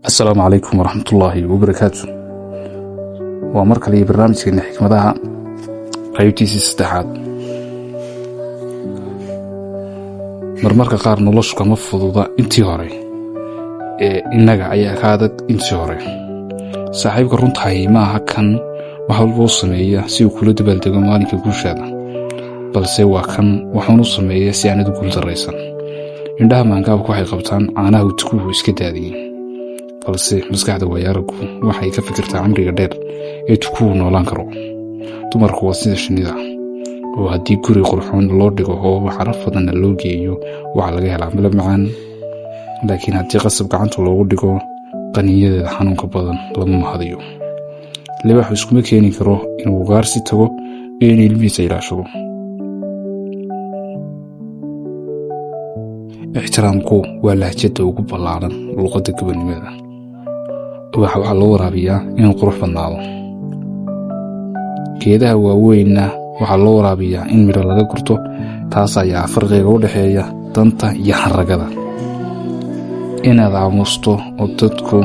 Asalaamu calaykum waraxmatullaahi wabarakaatu. Waa mar kale iyo barnaamijkeena xikmadaha qaybtiisii saddexaad. Marmarka qaar noloshu kama fududa intii hore ee innaga ayaa ka adag intii hore. Saaxiibka runtahay maaha kan wax walba u sameeya si uu kula dabaaldego maalinka guushaada, balse waa kan waxuun u sameeya si aanad u guuldarraysan. Indhaha maangaabka waxay qabtaan caanaha utukuhu iska daadiyey, balse maskaxda waayo-araggu waxay ka fikirtaa cimriga dheer ee tukuhu noolaan karo. Dumarku waa sida shinnida, oo haddii guri qurxoon loo dhigo oo caraf badanna loo geeyo, waxaa laga helaa malab macaan, laakiin haddii qasab gacanta loogu dhigo, qaniinyadeeda xanuunka badan lama mahadiyo. Libaaxu iskuma keeni karo inuu ugaarsi tago iyo in ilmihiisa ilaashado. Ixtiraamku waa lahjadda ugu ballaaran luqadda gobonnimada. Ubaxa waxaa loo waraabiyaa inuu qurux badnaado, geedaha waaweynna waxaa loo waraabiyaa in midho laga gurto. Taas ayaa farqiga u dhexeeya danta iyo xarragada. Inaad aamusto oo dadku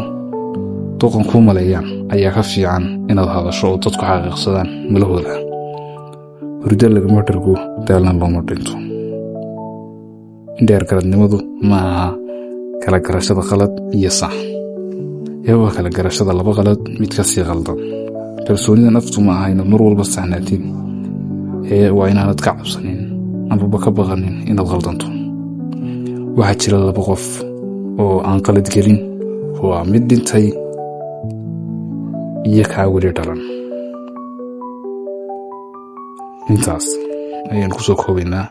doqon kuu maleeyaan ayaa ka fiican inaad hadasho oo dadku xaqiiqsadaan malahooda. Hurdo lagama dhargo, daalna looma dhinto. Indheer garadnimadu ma aha kala garashada qalad iyo sax, ee waa kala garashada laba qalad mid ka sii qaldan. Kalsoonida naftu ma aha inaad mar walba saxnaatid, ee waa inaanad ka cabsanin amaba ka baqanin inaad qaldanto. Waxaa jira laba qof oo aan qalad gelin, waa mid dhintay iyo kaa weli dhalan. Intaas ayaan kusoo koobaynaa.